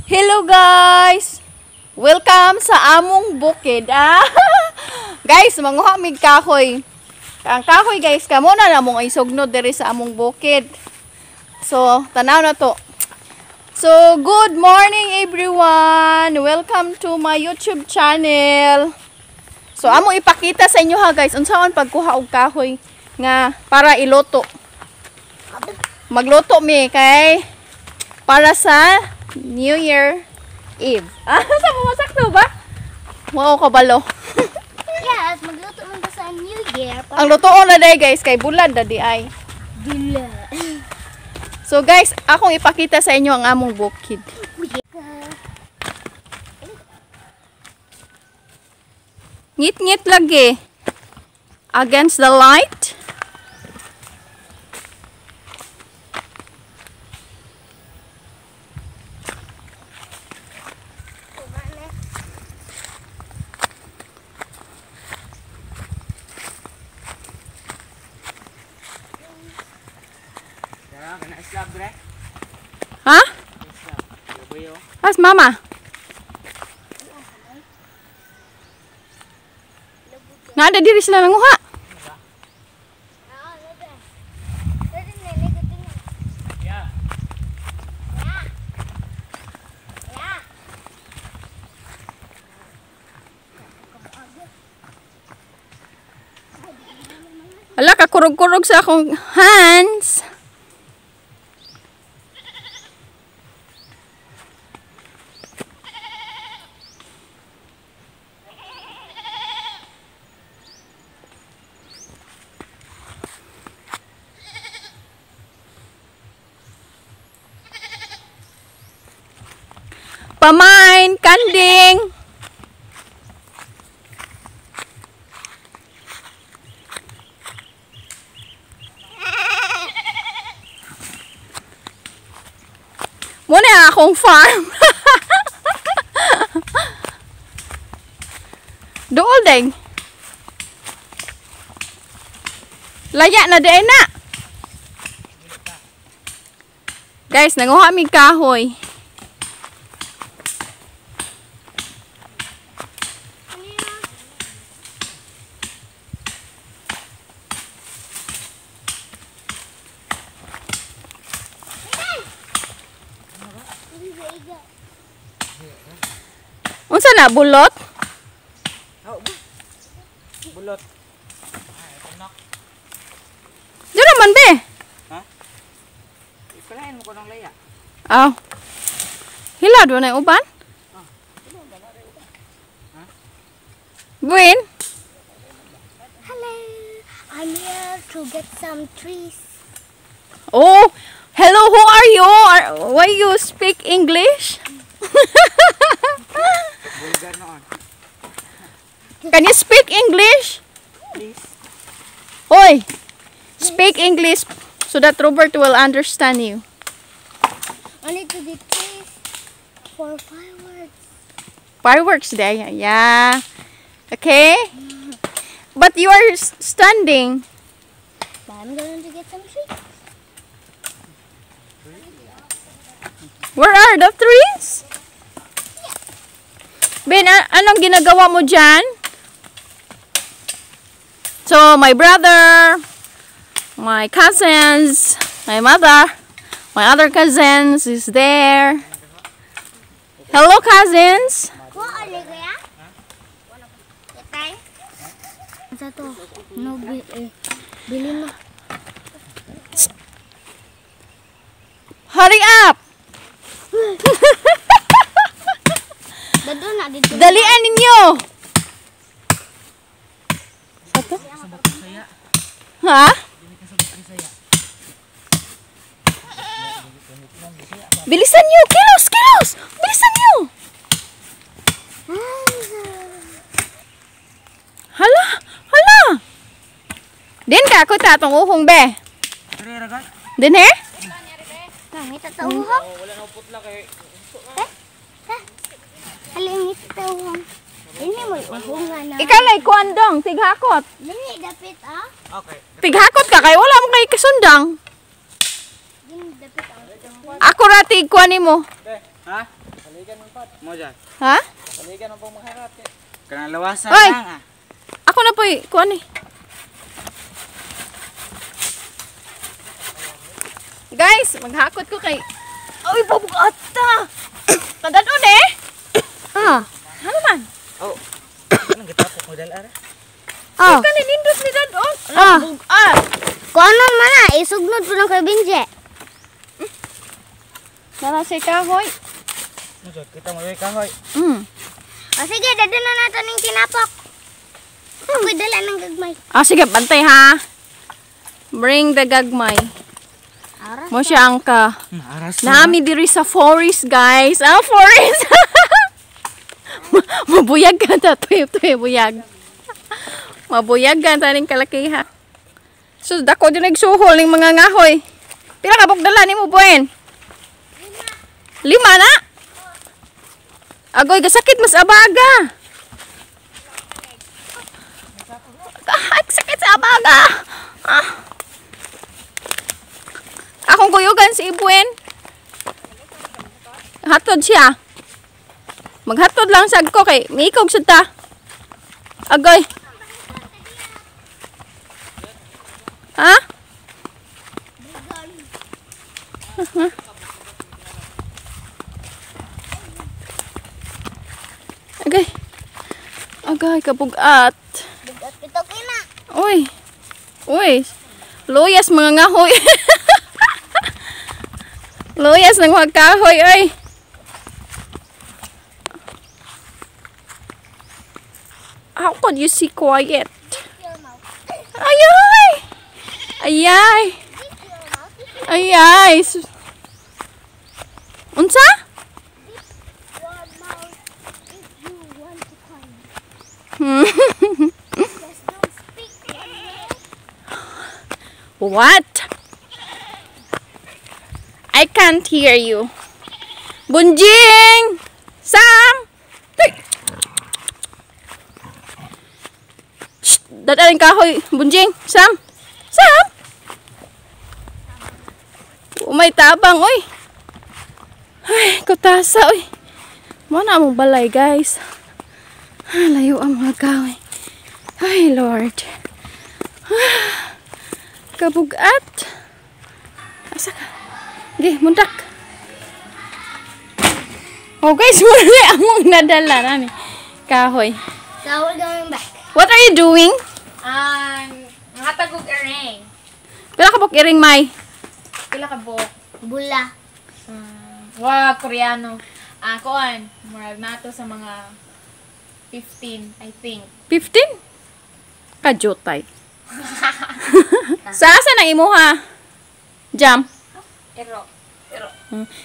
Hello guys! Welcome sa among bukid. Ah. Guys, manguha mig kahoy. Ang kahoy guys, kamo na namong ay sugnod diri sa among bukid. So, tanaw na to. So, good morning everyone. Welcome to my YouTube channel. So, among ipakita sa inyo ha guys, unsaon pagkuha og kahoy nga para iluto. Magluto mi kay para sa New Year Eve. Ah, sa masakto ba? Wow, kabalo. Yes, magluto man ta sa New Year. Ang lutoon na day guys kay bulad na di ay. Dula. So guys, akong ipakita sa inyo ang among bukid. Ngit-ngit lagi. Against the light. Ha? As mama. Nada diri sila nanguha. Ala, kakurog-kurog sa akong hands. Pamain, kanding. Muna akong farm. Dool ding. Laya na di na. Guys, nanguha mi kahoy. Unsa na bulot? Oh, bulot. Di naman be. Ha? Ipalain mo ko ng laya. Aw. Hila do na uban? Ha? Gwen? Hello. I'm here to get some trees. Oh, hello, who are you? Why you speak English? Can you speak English? Please. Hoy, speak English so that Robert will understand you. I need to get trees for fireworks. Fireworks day, yeah. Okay. But you are standing. But I'm going to get some trees. Where are the trees? Ben, anong ginagawa mo dyan? So, my brother, my cousins, my mother, my other cousins is there. Hello, cousins. Hurry up! Dalian ninyo! Ha? Bilisan nyo! Kilos! Kilos! Bilisan nyo! Hala! Hala! Din ka ako tatong uhong be. Din he? Ikaw lay kuandong, tighakot. Okay. Tighakot ka kay wala mo kay kasundang. Ako ra tig kuan nimo. Ha? Ha? Kanang lawasan Oy! lang ah. Ako na po'y kuan eh. Guys, maghakot ko kay Oy, babugat ta. Kadadon eh. Ah. Ano man? Oh. Anong gitapok mo dala ra? Ah. Kani nindot ni dadon. Ah. Bugat. Kung ano man na, isugnod po ng kay Benji. Nara siya kahoy. Mo jud kita mo kahoy. O sige, dadun na nato ning tinapok. Ako'y dala ng gagmay. Ah, sige, bantay ha. Bring the gagmay. Ara. Mo siya ang ka. Aras. Nami diri sa forest, guys. Ah, forest. Mabuyag ka ta, tuy buyag. Mabuyag ka ta ning kalaki ha. So dako din nagsuhol ning mga ngahoy. Pila ka dala nimo, Buen? Lima na. Agoy gasakit mas abaga. Ah, sakit sa abaga. Ah. Akong kuyugan si Ibuen. Hatod siya. Maghatod lang sad ko kay miikog sad ta. Agoy. Ha? Agay. Agay kabugat. Bugat pito kina. Uy. Uy. Luyas mga ngahoy. Luyas ng mga kahoy, oy. How could you see quiet? Ayay! Ayay! Ayay! Unsa? Your mouth if you want to climb. Just don't speak one word. What? I can't hear you. Bunjing! Sam! Tuy! Shh! Dadalhin kahoy. Bunjing! Sam! Sam! Umay tabang, oy! Ay, kutasa, oy! Mo na among balay, guys. Ay, layo ang mga kahoy. Ay, Lord. Ah, kabugat. Asa ka? Ge, muntak. Oh guys, muna among nadala nani. Kahoy. So we're going back. What are you doing? Hatag og iring. Pila ka buk iring may? Pila ka buok? Bula. Wa Koreano. Ah, kuan, murag nato sa mga 15, I think. 15? Kajutay. Sa asa nang imuha? Jam. Ero. Ero.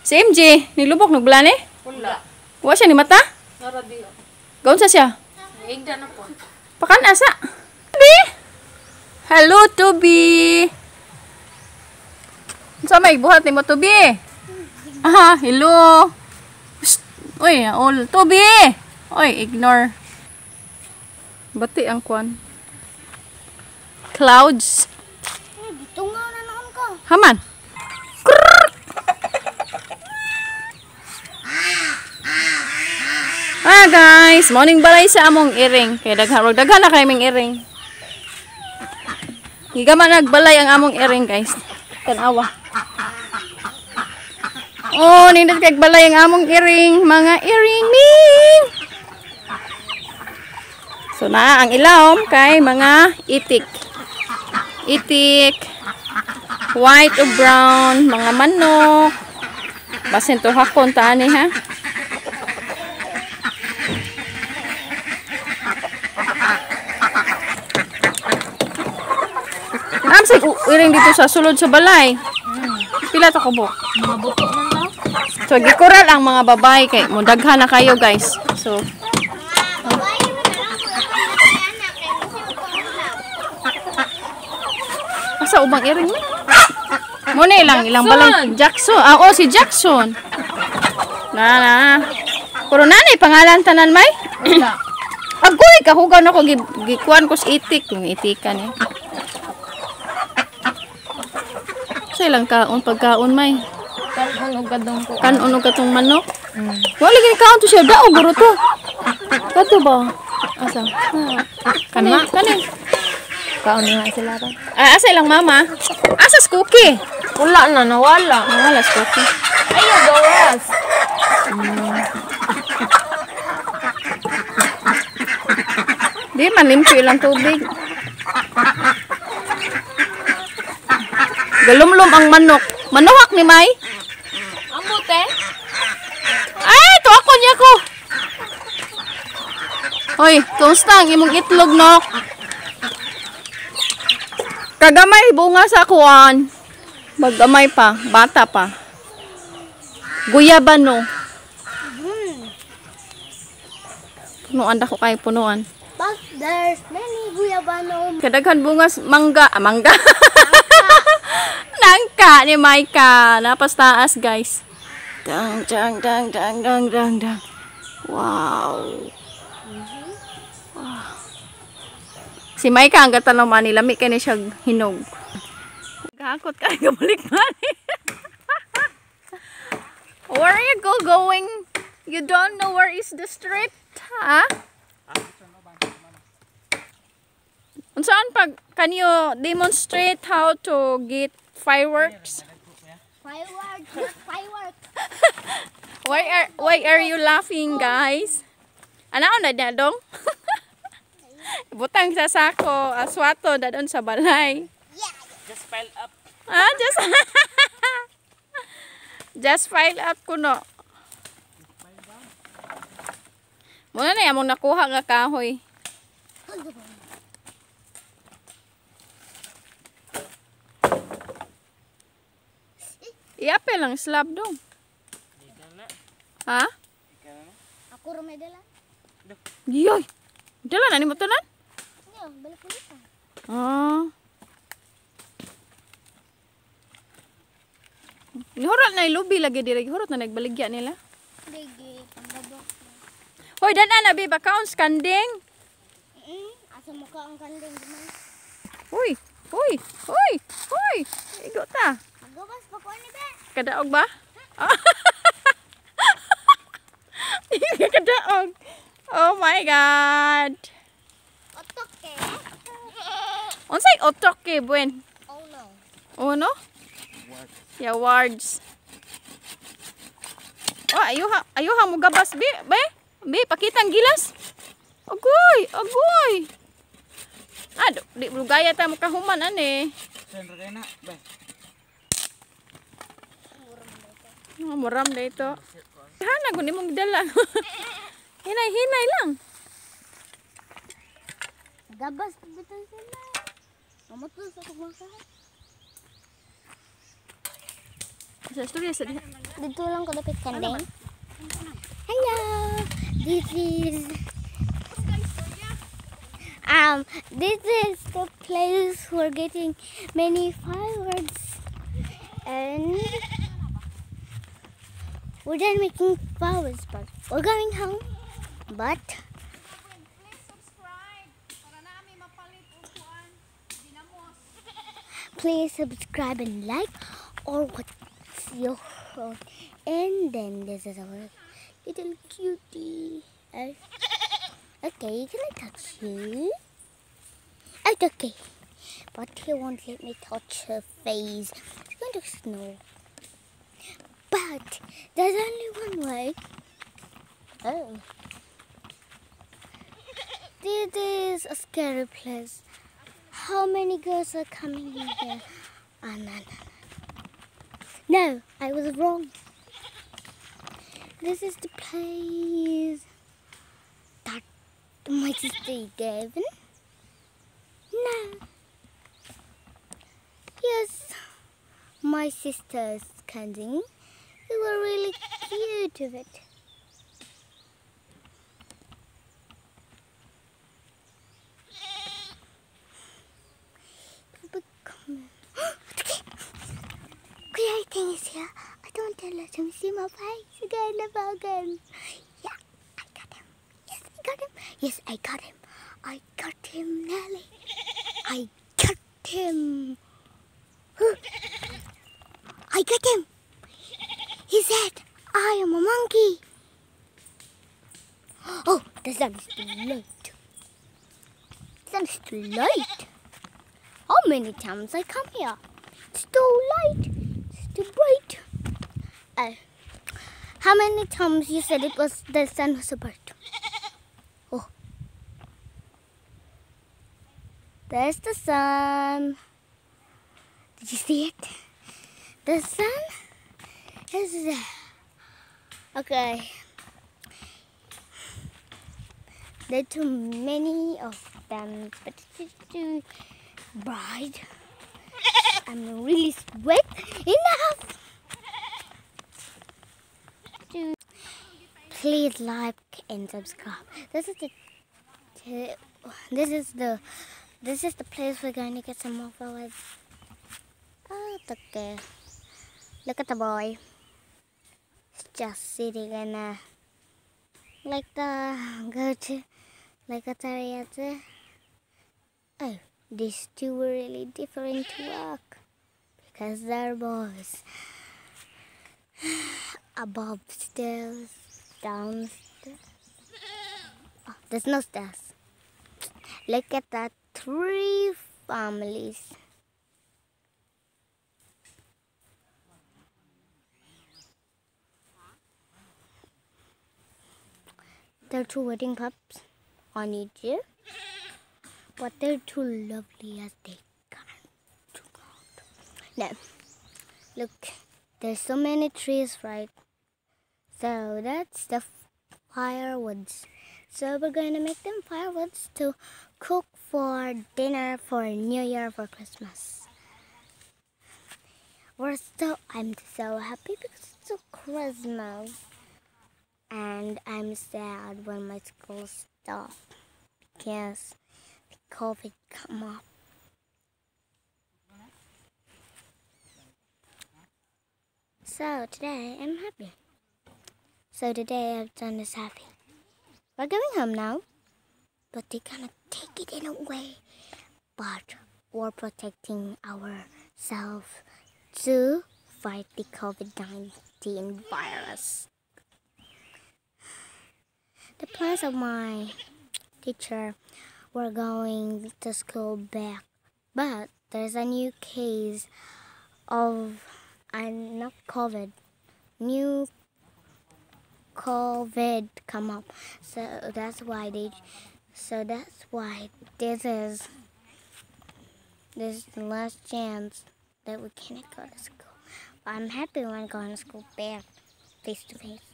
Si MJ, nilubok nagbala ni? Wala. Wa siya ni mata? Nara diyo. Gaun sa siya? Higda na po. Pakan asa? Tubi! Hello, Tubi! Unsa may buhat nimo, Tubi? Aha, hello. Psst. Uy, all Tubi! Uy, ignore. Bati ang kwan. Clouds. Ay, gitungaw na noon ko. Haman. Ah guys, morning balay sa among iring. Kay daghan daghan na kay ming iring. Giga man nagbalay ang among iring guys. Tan-awa. Oh, nindot kay balay ang among iring, mga iring ning. So na ang ilawom kay mga itik. Itik, white o brown, mga manok. Basin to hakon ta ani ha. Am sa iring dito sa sulod sa balay. Pila ta kubok? Mga buto man daw. So gikural ang mga babae kay mo daghan na kayo guys. So Babae mo na lang ko. Anak, kay mo siya magpangulaw. asa ubang iring ni? Mo na ilang ilang balay. Jackson. Ah, oh, si Jackson. Na na. Pero nanay pangalan tanan may? Wala. Agoy kahugaw na ko gikuan ko sa itik, yung itikan eh. Sa ilang kaon pagkaon may. Kanon og kadong ko. Kanon og katong manok. Wala gani kaon to siya daog guro to. Kato ba? Asa? Kani, kani. Kaon nga sila ra. Ah, asa ilang mama? Asa si Cookie? Wala na, nawala. Nawala si Cookie. Ayaw, gawas. Di man limpyo ilang tubig. Galumlum ang manok. Manuhak ni Mai. Ang bute? Ay, to ako niya ko. Hoy, kumusta ang imong itlog, nok? Kagamay bunga sa kuan. Magamay pa, bata pa. Guyabano. Punuan dako kay punuan. But there's many guyabano. Kadaghan bungas mangga, ah, mangga. Nangka ni Maika. Napas taas, guys. Dang dang dang dang dang dang dang. Wow. Wow. Si Maika ang gatanaw man lami kay ni siya hinog. Gakot ka gabalik man. Where are you going? You don't know where is the street, ha? Unsaan pag can you demonstrate how to get fireworks? Fireworks, not fireworks. Why are you laughing, guys? Ano na na dong? Butang sa sako, aswato dadon sa balay. Yeah. Just pile up. Ah, just file up kuno. Muna na among nakuha nga kahoy. Iapel lang slab dong. Ha? Ako ra may dala. Yoy. Dala na nimo tanan? Nya, balik ulit ah. Ah. Nihurot na ilubi lagi diri, hurot na nagbaligya nila. Digi, pambaba. Hoy, dana na bi bakaon kanding. Asa mo ka ang kanding man. Uy, uy, uy, uy. Igo ta. Magawas pa ko ni be. Kadaog ba? Kadaog. Oh my God. Otok eh. Unsay otok eh, Buen? Oh no. Oh no? Yeah, words. Oh, ayuha, ayuha mo gabas, bi, be. Bi, pakita ang gilas. Agoy, agoy. Ah, di lugaya ta mo kahuman ani. Saan ra kayo na? Bay. Oh, muram na ito. Hana guni mong dala. Hinay, hinay lang. Gabas pa bitaw sila. Mamutol sa kong. Sa istorya sa diha. Dito lang ko dapit kanding. Hello. This is the place we're getting many fireworks, and we're done making fireworks, but we're going home. But Please subscribe para nami mapalit og kuan ginamos. Please subscribe and like, or what's your own. And then this is our little cutie. Okay, can I touch you? Oh, okay. But he won't let me touch her face. It's going to snow. But there's only one way. Oh. This is a scary place. How many girls are coming in here? Ah, no, no, no. No, I was wrong. This is the place that my sister gave. No. Yes, my sister's kanding. They were really cute of it. Creating is here. I don't want to let him see my face again, never again. Yeah, I got him. Yes, I got him. Yes, I got him. I got him, Nelly. I got him. I got him. He said, "I am a monkey." Oh, the sun is too light. The sun is too light. How many times I come here? It's too light. It's too bright. How many times you said it was the sun was so bright? Oh. There's the sun. Did you see it? The sun is there. Okay. There are too many of them, but it's too bright. I'm really sweat enough. Please like and subscribe. This is the place we're going to get some more flowers. Oh, okay. Look at the boy. He's just sitting in a like the go to like a teriyaki. Oh, these two were really different to work because they're boys. Above stairs, downstairs. Oh, there's no stairs. Look at that, three families. They're two wedding pups on each ear, but they're too lovely as they can. Now, look, there's so many trees, right? So that's the firewoods. So we're going to make them firewoods to cook for dinner for New Year, for Christmas. I'm so happy because it's so Christmas. And I'm sad when my school stopped because the COVID come up. So today I'm happy. So today I've done this happy. We're going home now, but they're going to take it in a way. But we're protecting ourselves to fight the COVID-19 virus. The plans of my teacher were going to school back, but there's a new case of, and not COVID, new COVID come up. So that's why they, so that's why this is, this is the last chance that we cannot go to school. But I'm happy when going to school back face to face,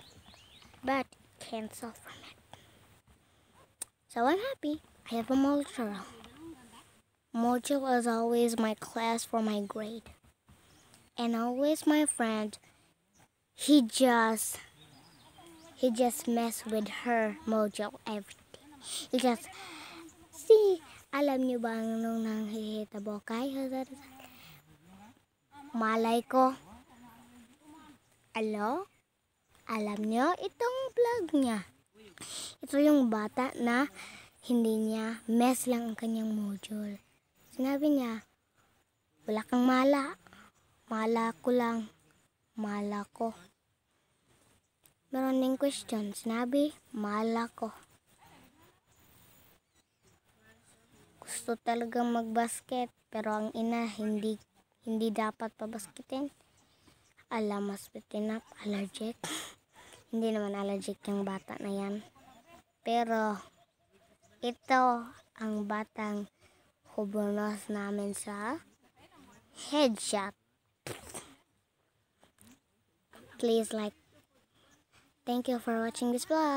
but cancel from it. So I'm happy. I have a module. Module is always my class for my grade. And always my friend, he just mess with her module every day. He just, see, alam niyo ba nung nanghihitabo kayo? Malay ko. Alo? Alam niyo, itong vlog niya. Ito yung bata na hindi niya, mess lang ang kanyang module. Sinabi niya, wala kang mala. Mala ko lang. Mala ko. Meron ding question. Sinabi, mala ko. Gusto talagang magbasket, pero ang ina, hindi dapat pabasketin. Alam, mas bitinap, allergic. Hindi naman allergic yung bata na yan. Pero, ito ang batang hubunos namin sa headshot. Please like. Thank you for watching this vlog.